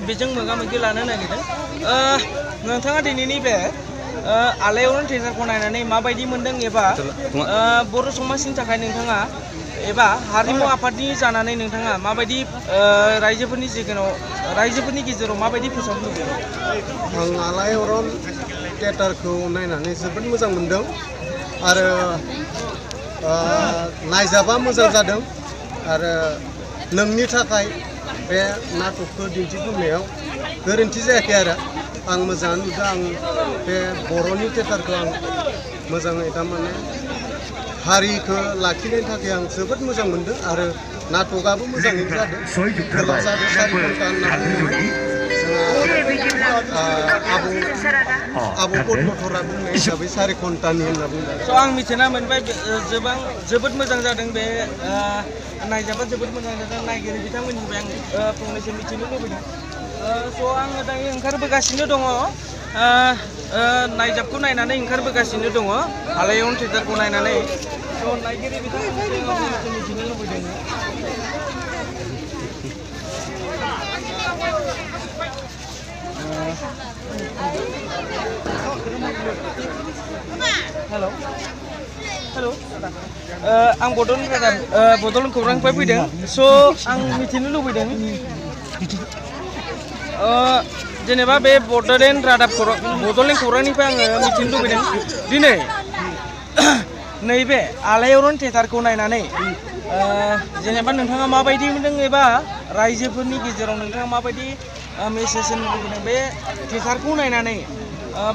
बेजों मोगा मोगि लानो नागिरदों नोंथाङा दिनैनि बे आलायारन थियेटारखौ नायनानै माबायदि मोनदों एबा बर' समाजनि थाखाय नोंथाङा एबा हारिमु आफादनि जानानै नोंथाङा माबायदि रायजोफोरनि गेजेराव माबायदि फोसावनो लुबैदों? आं आलायारन थियेटारखौ नायनानै जोबोद मोजां मोनदों आरो नायजाबा मोजां जादों आरो नोंनि थाखाय बे नाटकखौ दिन्थिफुंनायाव गोरोन्थि जायाखै आरो आं मोजाङानो नुदों। आं बे बर'नि थियेटारखौ आं मोजाङै थारमाने हारिखौ लाखिनायनि थाखाय आं जोबोद मोजां मोनदों आरो नाटकआबो मोजाङैनो जादों। गोलाव जादों 4 घन्टा होनना बुङो आबौ पद्मधरा बुंनाय हिसाबै 4 घन्टानि होनना बुंदों। स' आं मिथिना मोनबाय जोबोद मोजां जादों बे नायजाबा जोबोद मोजां जादों। नायगिरि बिथांमोननिफ्राय आं फंनैसो मिथिनो लुबैदों। स' आङो दायो ओंखारबोगासिनो दङ नायजाबखौ नायनानै ओंखारबोगासिनो दङ आलायारन थियेटारखौ नायनानै। स' नायगिरि बिथांमोननिफ्राय आं फंनैसो मिथिनो लुबैदों। हेल' आं बड'लेण्ड खौरांनिफ्राय फैदों। स' आं मिथिनो लुबैदों जेनेबा बे बड'लेण्ड खौरांनिफ्राय आङो मिथिनो लुबैदों दिनै नैबे आलायारन थियेटारखौ नायनानै जेनेबा नोंथाङा माबायदि मोनदों एबा रायजोफोरनि गेजेराव नोंथाङा माबायदि मेसेज होनो लुबैदों बे थियेटारखौ नायनानै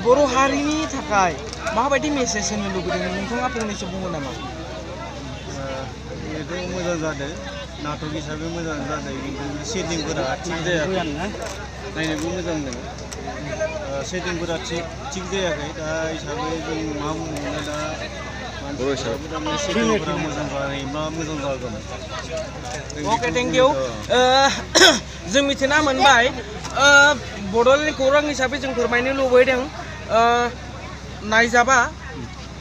बर' हारिनि थाखाय माबायदि मेसेज होनो लुबैदों नोंथाङा फंनैसो बुङो नामा? बेथ' मोजां जादों नाटक हिसाबै मोजां जादों खिन्थु सेटिंफोरा थिग जायाखै नायनोबो मोजां मोनो सेटिंफोरा थिग जायाखै दा हिसाबै जों मा बुंनो दा मानसिफोराबो थारमाने सेटिंफोरा मोजां जायोब्ला मोजां जागौमोन। अके थेंक इउ। जों मिथिना मोनबाय बड'लेण्ड खौरां हिसाबै जों फोरमायनो लुबैदों नायजाबा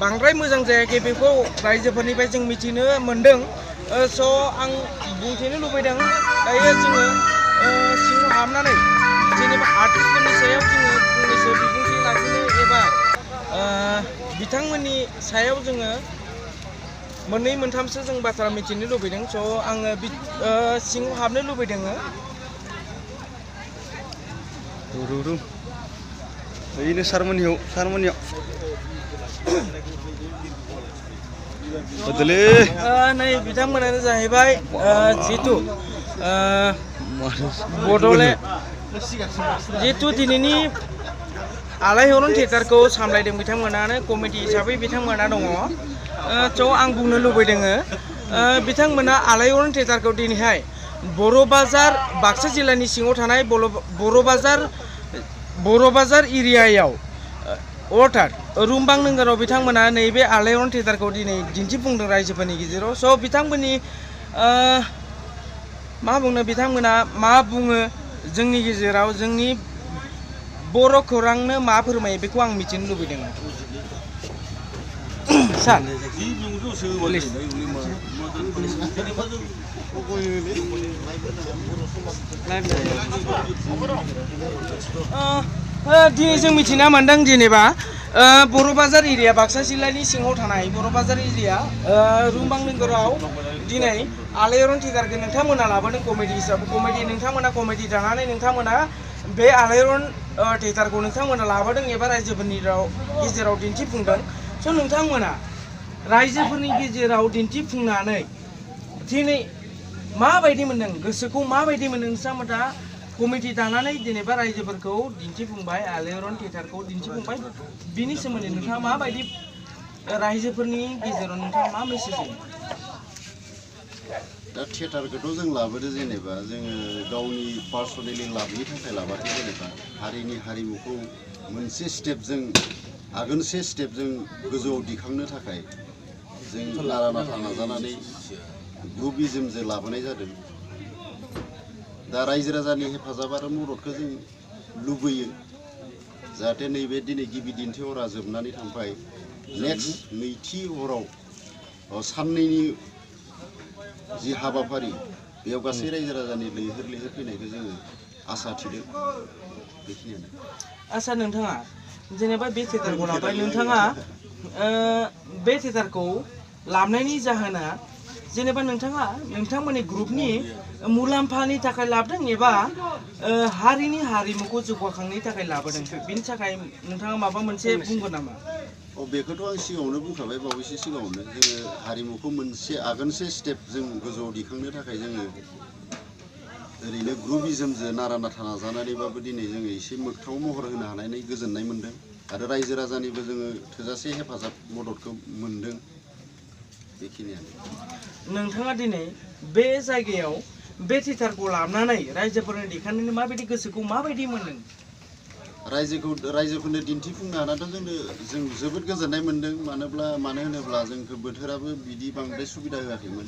बांद्राय मोजां जायाखै बेखौ रायजोफोरनिफ्राय जों मिथिनो मोनदों। स' आं बुंथिनो लुबैदों दायो जोङो सिङाव हाबनानै जेनेबा आर्टिस्टफोरनि सायाव जोङो फंनैसो बिबुंथि लाखिनो एबा बिथांमोननि सायाव जोङो मोननै मोनथामसो जों बाथ्रा मिथिनो लुबैदों। स' आङो सिङाव हाबनो लुबैदों। ओरैनो सारमोननियाव नै बिथांमोनानो जाहैबाय जितु जितु दिनैनि आलायारन थियेटारखौ सामलायदों बिथांमोनानो कमिटि हिसाबै बिथांमोना दङ। स' आं बुंनो लुबैदों बिथांमोना आलायारन थियेटारखौ दिनैहाय बर' बाजार बाक्सा जिल्लानि सिङाव थानाय बर' बाजार एरियायाव अर्थात रुमबां नोगोराव बिथांमोना नैबे आलायारन थियेटारखौ दिनै दिन्थिफुंदों रायजोफोरनि गेजेराव। स' बिथांमोननि बिथांमोना मा बुङो जोंनि गेजेराव जोंनि बर' खौरांनो मा फोरमायो बेखौ आं मिथिनो लुबैदों। सार दिनै जों मिथिना मोनदों जेनेबा बर' बाजार एरिया बाक्सा जिल्लानि सिङाव थानाय बर' बाजार एरिया रुमबां नोगोराव दिनै आलायारन थियेटारखौ नोंथांमोना लाबोदों कमिटि हिसाबै नोंथांमोना कमिटि दानानै नोंथांमोना बे आलायारन थियेटारखौ नोंथांमोना लाबोदों एबा रायजोफोरनि गेजेराव दिन्थिफुंदों। स' नोंथांमोना रायजोफोरनि गेजेराव दिन्थिफुंनानै दिनै माबायदि मोनदों गोसोखौ माबायदि मोनदों नोंथांमोना कमिटि दानानै जेनेबा रायजोफोरखौ दिन्थिफुंबाय आलायारन थियेटारखौ दिन्थिफुंबाय बिनि सोमोन्दै नोंथाङा माबायदि रायजोफोरनि गेजेराव नोंथाङा मा मेसेज होयो? दा थियेटारखौथ' जों लाबोदो जेनेबा जोङो गावनि पार्सनेलि लाबोनो थाखाय लाबोयाखै जेनेबा हारिनि हारिमुखौ मोनसे स्टेपजों आगोलसे स्टेपजों गोजौआव दिखांनो थाखाय जों नारा नाथा नाजानानै ग्रुपिजमजों लाबोनाय जादों। दा रायजो राजानि हेफाजाब आरो मददखौ जों लुबैयो जाहाथे नैबे दिनै गिबि दिन्थि हरा जोबनानै थांबाय नेक्स्ट नैथि हराव साननैनि जि हाबाफारि बेयाव गासै रायजो राजानि लैहोर फैनायखौ जोङो आसा थिदों बेखिनियानो। आसा नोंथाङा जेनेबा बे थिएटारखौ लाबाय नोंथाङा बे थिएटारखौ लाबनायनि जाहोना जेनेबा नोंथाङा नोंथांमोननि ग्रुपनि मुलाम्फानि थाखाय लाबोदों एबा हारिनि हारिमुखौ जौगाखांनायनि थाखाय लाबोदों बिनि थाखाय नोंथाङा माबा मोनसे बुंगोन नामा? बेखौथ' आं सिगाङावनो बुंखाबाय बावैसो सिगाङावनो जोङो हारिमुखौ मोनसे आगानसे स्टेप जों गोजौआव दिखांनो थाखाय जोङो ओरैनो ग्रुपिजमजों नारा नाथा नाजानानैबाबो दिनै जोङो एसे मोगथाङाव महर होनो हानानै गोजोननाय मोन्दों आरो रायजो राजानिबो जोङो थोजासे हेफाजाब मददखौ मोन्दों बेखिनियानो। नोंथाङा दिनै बे जायगायाव बे थिएटारखौ लाबोनानै रायजोफोरनो देखायनानै माबायदि गोसोखौ माबायदि मोनदों? रायजोफोरनो दिन्थिफुंनो हानाथ' जों जोबोद गोजोननाय मोन्दों मानो होनोब्ला जोंखौ बोथोराबो बिदि बांद्राय सुबिदा होआखैमोन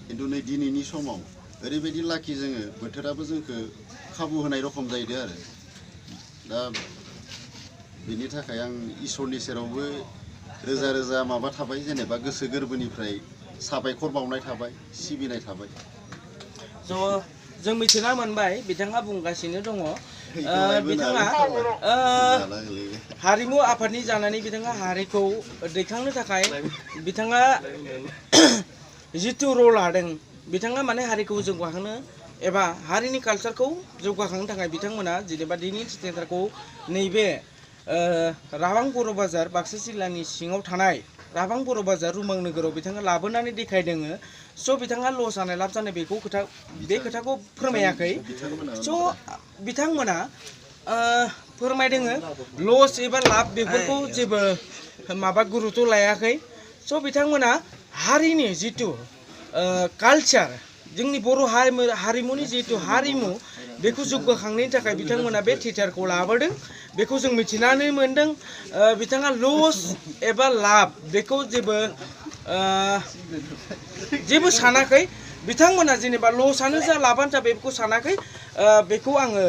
खिन्थु नै दिनैनि समाव ओरैबायदि लाखि जोङो बोथोराबो जोंखौ खाबु होनाय रखम जाहैदों आरो दा बिनि थाखाय आं इसोरनि सेरावबो रोजा रोजा माबा थाबाय जेनेबा गोसो गोरबोनिफ्राय साबायखर बावनाय थाबाय सिबिनाय थाबाय। जों मिथिना मोनबाय बिथाङा बुंगासिनो दङ बिथाङा हारिमु आफादनि जानानै बिथाङा हारिखौ दैखांनो थाखाय बिथाङा जिथु रल लादों बिथाङा माने हारिखौ जौगाखांनो एबा हारिनि कालचारखौ जौगाखांनो थाखाय बिथांमोना जेनेबा दिनैनि थिएटारखौ नैबे राबां बर' बाजार बाक्सा जिल्लानि सिङाव थानाय राबां बर' बाजार रुमां नोगोराव बिथाङा लाबोनानै देखायदों। स' बिथाङा लस जानाय लाब जानाय बे खोथाखौ फोरमायाखै। स' बिथांमोना फोरमायदों लस एबा लाब बेफोरखौ जेबो माबा गुरुत्व लायाखै। स' बिथांमोना हारिनि जिथु कालचार जोंनि बर' हारिमुनि जिथु हारिमु बेखौ जौगाखांनायनि थाखाय बिथांमोना बे थिएटारखौ लाबोदों बेखौ जों मिथिनानै मोन्दों। बिथाङा लस एबा लाब बेखौ जेबो सानाखै। बिथांमोना जेनेबा लसआनो जा लाबानो जा बेखौ सानाखै। बेखौ आङो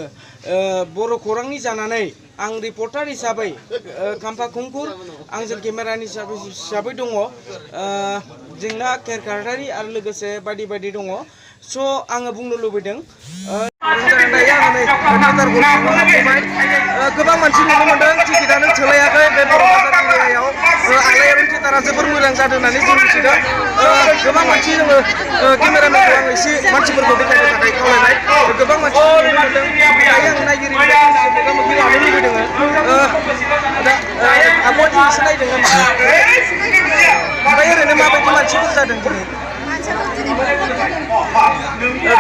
बर' खौरांनि जानानै आं रिपर्टार हिसाबै खाम्फा खुंगुर आंजों केमेरानि हिसाबै दङ जेंना केरकार्टारि आरो लोगोसे बायदि बायदि दङ। स' आङो बुंनो लुबैदों गोबां मानसि नुनो मोनदों टिकेटआनो थोलायाखै बे बर' बाजार एरियायाव आलायारन थिएटारा जोबोर मोजां जादों होननानै जों मिथिदों। गोबां मानसि जोङो केमेरामेनखौ आं एसे मानसिफोरखौ देखायनो थाखाय खावलायबाय। गोबां मानसि नुनो मोनदों दायो आं नायगिरि मोगा मोगि लानो लुबैदों। आब'आ दिनैसो नायदों ओमफ्राय ओरैनो माबायदि मानसिफोर जादों दिनै?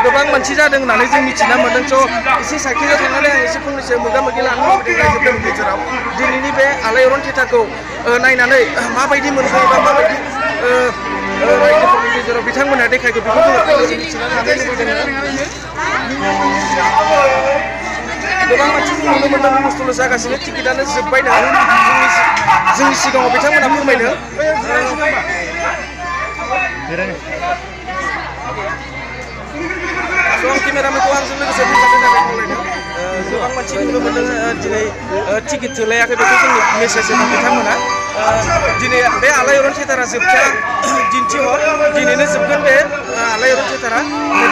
गोबां मानसि जादों होननानै जों मिथिना मोन्दों। स' एसे साइकेलाव थांनानै आं एसे फंनैसो मोगा मोगि लानो लुबैदों रायजोफोरनि गेजेराव दिनैनि बे आलायारन थिएटारखौ नायनानै माबायदि मोनखो एबा माबायदि रायजोफोरनि गेजेराव बिथांमोना देखायखो बेखौ जों मिथिना लानो लुबैदों। गोबां मानसि नुनो मोन्दों हुलस्थुल जागासिनो टिकेटआनो जोब्बायनो जोंनि सिगाङाव बिथांमोना फोरमायदों। आं केमेरामेनखौ आंजों लोगोसे बुंफानो थाखाय खावलायदों। गोबां मानसि नुनो मोन्दों दिनै टिकेट थोलायाखै बेखौ जोंनि मेसेज होदों बिथांमोना। दिनै बे आलायारन थिएटारा जोबथा दिन्थिहर दिनैनो जोबगोन बे आलायारन थिएटारा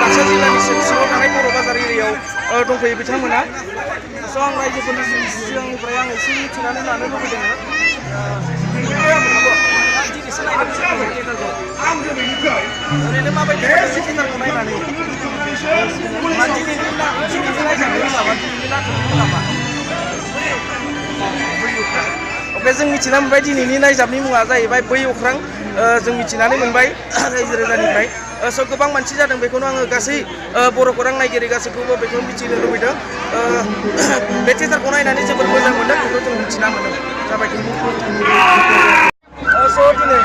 बाक्सा जिल्लानि सिङाव थानाय बर' बाजार एरियायाव दंफैयो बिथांमोना। स' आं रायजोफोरनि सिगांनिफ्राय आं एसे मिथिनानै लानो लुबैदों ओरैनो माबायदि थिएटारखौ नायनानै अके जों मिथिना मोनबाय दिनैनि नायजाबनि मुङा जाहैबाय बै अख्रां। जों मिथिनानै मोनबाय रायजो राजानिफ्राय। स' गोबां मानसि जादों बेखौनो आङो गासै बर' खौरां नायगिरि गासैखौबो बेखौ मिथिनो लुबैदों। बे थिएटारखौ नायनानै जोबोर मोजां मोनदों बेखौ जों मिथिना मोनदों। साबायखर। स' दिनै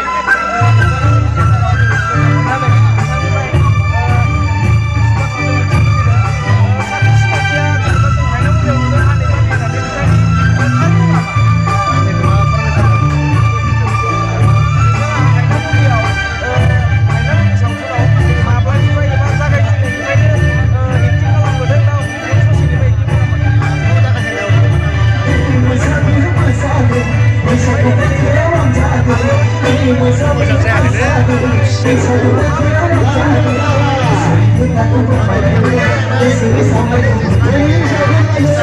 This is Terima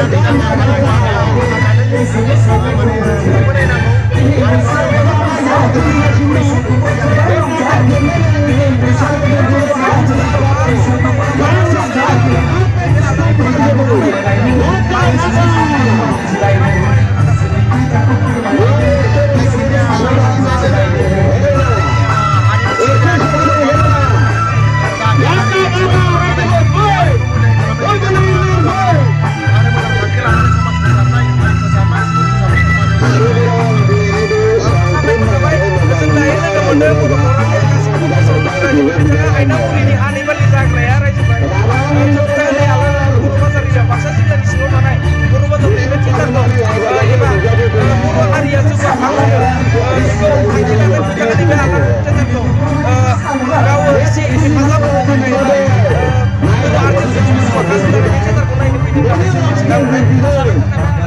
kasih.